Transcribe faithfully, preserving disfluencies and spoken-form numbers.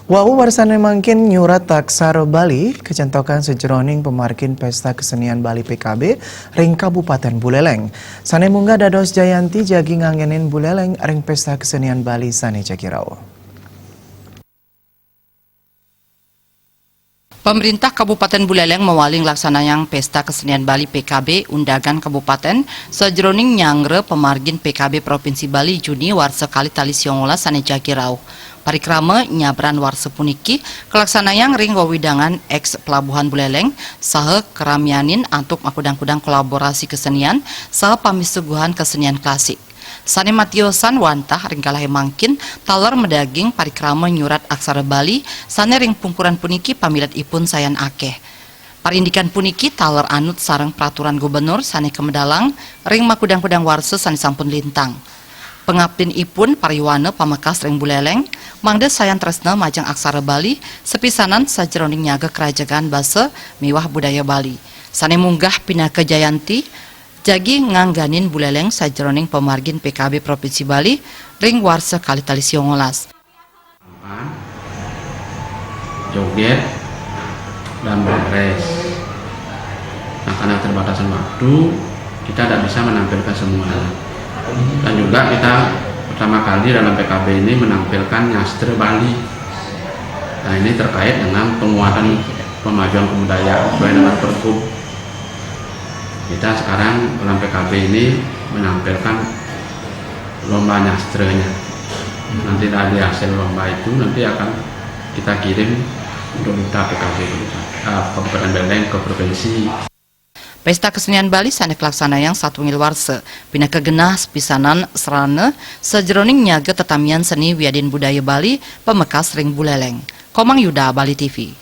Wau warsa sané mangkin nyurat aksara Bali kacentokan sajeroning pamargin Pesta Kesenian Bali P K B ring Kabupaten Buleleng. Sané munggah dados Jayanti jagi nganggenin Buleleng ring Pesta Kesenian Bali sané jagi rauh. Pemerintah Kabupaten Buleleng mawali nglaksanayang Pesta Kesenian Bali P K B undagan kabupaten sajeroning nyanggra pamargin P K B Provinsi Bali Juni warsa kalih tali siangolas sané jagi rauh. Parikrama nyabran warsa puniki kalaksanayang ring wewidangan eks Pelabuhan Buleleng saha karamianin antuk makudang-kudang kolaborasi kesenian saha pamisuguhan kesenian klasik. Sané matiosan wantah ring galahé mangkin taler madaging parikrama nyurat aksara Bali sané ring pungkuran puniki pamiletipun sayan akéh. Parindikan puniki taler anut sareng peraturan gubernur sané kamedalang ring makudang-kudang warsa sané sampun lintang. Pangaptinipun pariwana pamekas ring Buleleng, mangda sayan tresna majeng aksara Bali, sapisanan sajeroning nyaga karajagan basa miwah budaya Bali. Sané munggah pinaka Jayanti, jagi ngangganin Buleleng sajeroning pamargin P K B Provinsi Bali ring warsa kalih tali siangolas. Joget dan berres. Nah, karena keterbatasan waktu, kita tidak bisa menampilkan semuanya. Dan juga kita pertama kali dalam P K B ini menampilkan nyastra Bali. Nah, ini terkait dengan penguatan pemajuan kebudayaan sesuai dengan Pergub. Kita sekarang dalam P K B ini menampilkan lomba nyastranya. Nanti dari hasil lomba itu nanti akan kita kirim untuk duta P K B Kabupaten, eh, Kabupaten Buleleng ke provinsi. Pesta Kesenian Bali sané kalaksanayang satunggal warsa, pinaka genah sapisanan sarana sajeroning nyaga tetamian seni wiadin budaya Bali pamekas ring Buleleng. Komang Yuda, Bali T V.